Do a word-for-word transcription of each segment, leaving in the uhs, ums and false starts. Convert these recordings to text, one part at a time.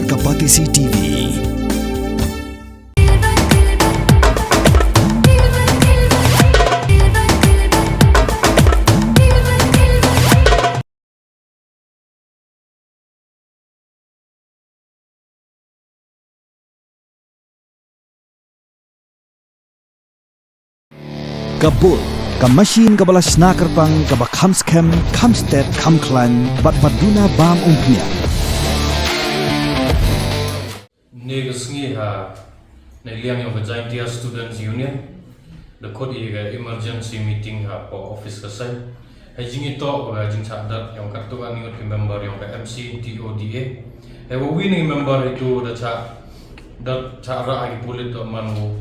Ka Batesi T V. Ka bul, ka machine kaba la shna kyrpang, kaba kham skhem, kham stet, kham khlaiñ, bad ba duna bam umphniang. Neka sngi ha, na liang yong ka Jaintia Students Union, da khot ïa ka emergency meeting hapoh office ka seng. Ha jingïatoh ba ka jingshah dat yong katto katne ngut ki member yong ka M C T O D A. Hei wa wi na ki member itu da shah dat, shah rah ha ki pulit, da man u,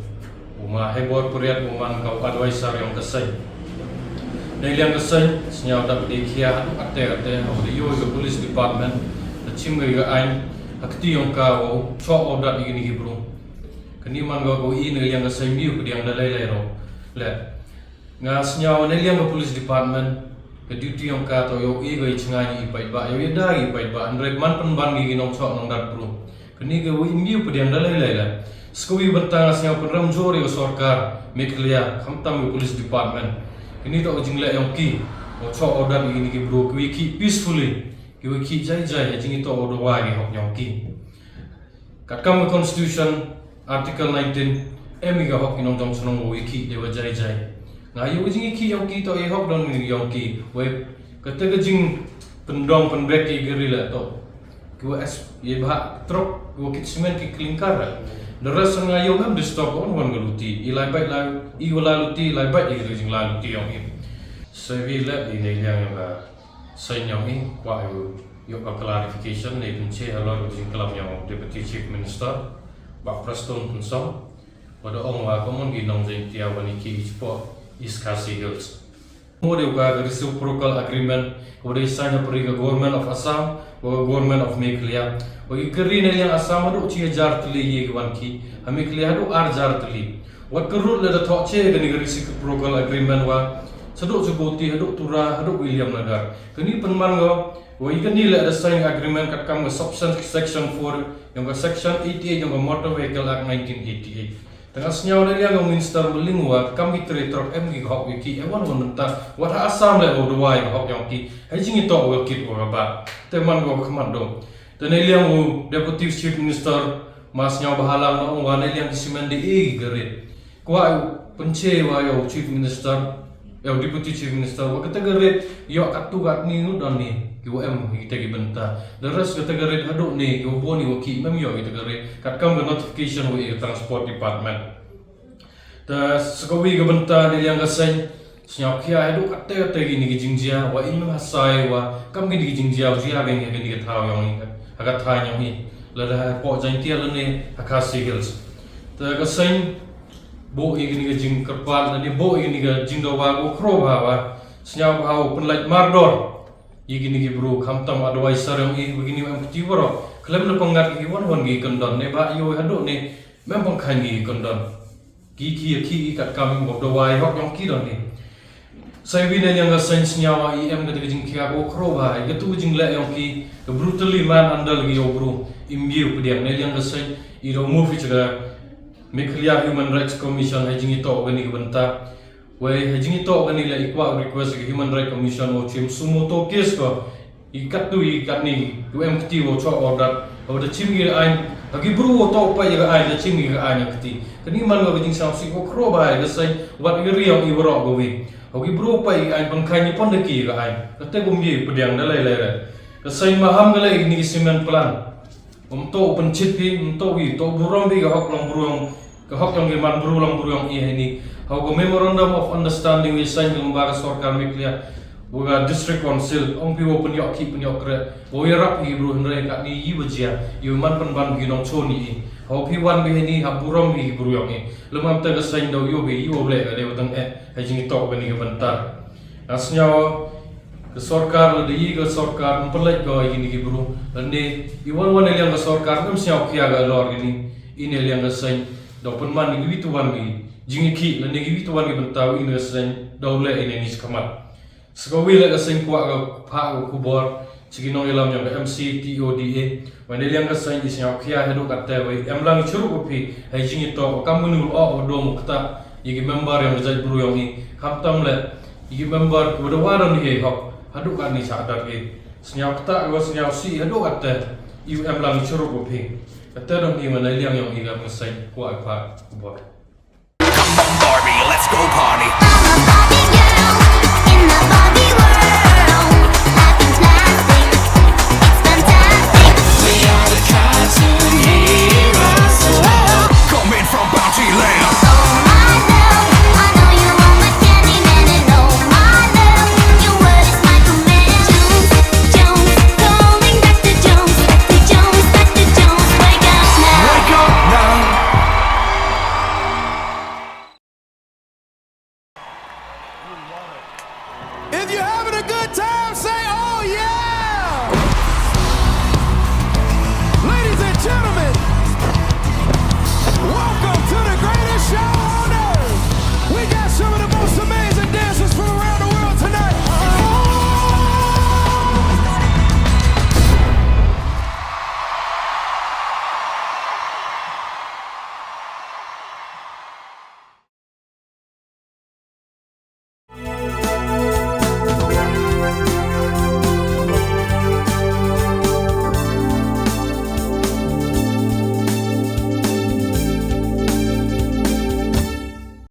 u ma Hebor Puriat, u man ka u advisor yong ka seng. Na liang ka seng, sñiaw da phi khia haduh katte katte, ha u da ïoh ka police department, da chim ka aiñ ha kti yong ka, u choh u dat ïa kine ki bru. Kane man ka, ko i na liang ka seng, ym pdiang da lei lei ruh. Le nga sñiaw na liang ka police department, ka duty yong ka to ïoh i ka i chngaiñ i paidbah, ïoh i da i paidbah, hynrei man pynban ki nongchoh nongdat bru. Kane ka wi ym pdiang da lei lei le. Sa ka wi bynta nga sñiaw pynrem jur ïa ka sorkar Meghalaya, khamtam ka police department. Kane to ka jingleh yong ki, u choh u dat ïa kine ki bru, ki wi ki peacefully, ki wi ki jai jai, ha jingïatoh u dawa ïa ki hok yong ki. Katkam ka Constitution, Article nineteen, em ïa ka hok ki nongchong chnong wow ïakhih dei wa jai jai. Nga ïoh ka jingïakhih yong ki, to ïa hok don yong ki. Wei, kata ka jingpyndong pynbeit ïa ka ri la to. Ki wa es, ïa bha trok, ki wa kit cement ki clinker la. The rest nga ïoh ngam disturb wan wan ka luti. I lai bait la, i wa la luti, lai bait ïa ka jingla luti yong i. Sa wi la, i nei liang yong ka. Seiñ yong i, kwah ïoh, ïoh ka clarification ne pynche halor ka jingklam yong Deputy Chief Minister, Bah Prestone Tynsong, wa da ong wa ka mon ki nong Jaintia wan ïakhih shapoh East Khasi Hills. Mo dei ka reciprocal agreement, wa dei sign hapdeng ka Government of Assam, wa ka Government of Meghalaya. Wa ki ri na liang Assam haduh chi hajar tylli ki wan ki, ha Meghalaya haduh ar hajar tylli. Wat ka rut la da thoh che kane ka reciprocal agreement wa, haduh Djibouti, haduh Tura, haduh Williamnagar. Kane pynman ko, wa i kane la da sign agreement katkam ka subsection four, yong ka section eighty-eight yong ka Motor Vehicle Act nineteen eighty-eight. Tang sñiaw na liang yong Minister Mylliem wa, kam ki trei trok em ki hok ïa ki, em wan wan mynta, wat ha Assam le wa da wai hok yong ki, ha jingïatoh wa kit wa ka bat. Te man ko khmat do. Te na liang u Deputy Chief Minister, ma sñiaw bha lang na ong wa na liang ki cement dei i ka rit. Kwah u pynche wa ïa u Chief Minister, ïa u Deputy Chief Minister, wa kata ka rit, ïa katto katne ngut don ne, ki wa em, kita ki bynta. The rest kata ka rit haduh ne, ki wa bun ne, wa ki mem ïa kita ka rit. Katkam ka notification wa ïa ka Transport Department. Te sa ka wi ka bynta na liang ka seiñ, sñiaw khia haduh katte katte kine ki jingjia, wa i mem hasai wa, kam kine ki jingjia, u jia beng ha kine ki thaw yong i, ha ka thaiñ yong i. Lada hapoh Jaintia lane, ha Khasi Hills. Te ka seiñ, buh ïa kine ki jingkyrpad, lane buh ïa kine ki jingdawa, ko khro bha wa, sñiaw bha wa pynlait mardor. Ïa kine ki bru, khamtam advisor yong i, wa kine em kti waroh. Khlem na pyngat ki wan wan ki kyndon, ne ba ïoh haduh ne, mem pynkheiñ ki kyndon. Ki ki ïa ki i katkam wa da wai hok yong ki don ne. Sa wi na liang ka seiñ sñiaw i em kata ka jingkhia ko khro bha, i katu ka jingleh yong ki, ka brutally manhandle ki yong bru, im ïa u pdiang na liang ka seiñ, i da move i cha ka Meghalaya Human Rights Commission ha jingïatoh kane ka bynta. Wei ha jingïatoh kane la i kwah request ka Human Rights Commission wa chim suo motu case ko. I katto i katne, u em kti wa choh order, wa da chim ki aiñ, ha ki bru wa toh peit ïa ka aiñ, da chim ki aiñ ha kti. Kane man ka jingsngewsih ko khro bha ïa ka seiñ, wat ïa ka ri yong i waroh kawi. Ha ki bru peit ïa ka aiñ, pynkheiñ ïa pon da ki ïa ka aiñ. Kata kum ïa pdiang da lei lei re. Ka seiñ maham ka lei kine ki cement plant. Ym toh u pynchit phi, ym toh wi, toh burom phi ka hok long bru yong, ka hok yong ki man bru long bru yong i heini. Hau ka Memorandum of Understanding wi seiñ ka lyngba ka sorkar Meghalaya wa ka District Council, ong phi wa pynïoh ki pynïoh kre, wa ïarap i bru hynrei katne i wa jia, i wa man pynban ki nongchon i. Hau phi wan phi heini ha burom phi ki bru yong i. Lymam te ka seiñ da u ïoh phi i wa leh ka dei wa tang eh, ha jingïatoh kane ka bynta. Nga sñiaw ka sorkar, lada i ka sorkar ym pynlait ko ïa kine ki bru, lane i wan wan ïa liang ka sorkar ym sñiaw khia ka lor kine, i na liang ka seiñ, da u pynman ïa kiwi tu wan ki jingïakhih, lane kiwi tu wan ki bynta, i na ka seiñ da u leh i na ni shakhmat. Sa kawi leh ka seiñ kwah ka phah ka khubor Sha ki nongïalam jong ka M C T O D A, wa na liang ka seng i sngewkhia haduh katta wa i em lang i shurup u phi ha i jingïatoh wa kam manu u oh wa dom u kata ïa ki member jong ka jaitbru jong i, khamtam leh ïa ki member ki wa da wa don hi hok haduh katni sha dak i. Sngewkata wa sngewsih haduh katta i u em lang i shurup u phi. Katta dong hi wa na liang jong i ka seng kwah i phah khubor. Come on, Barbie, let's go party.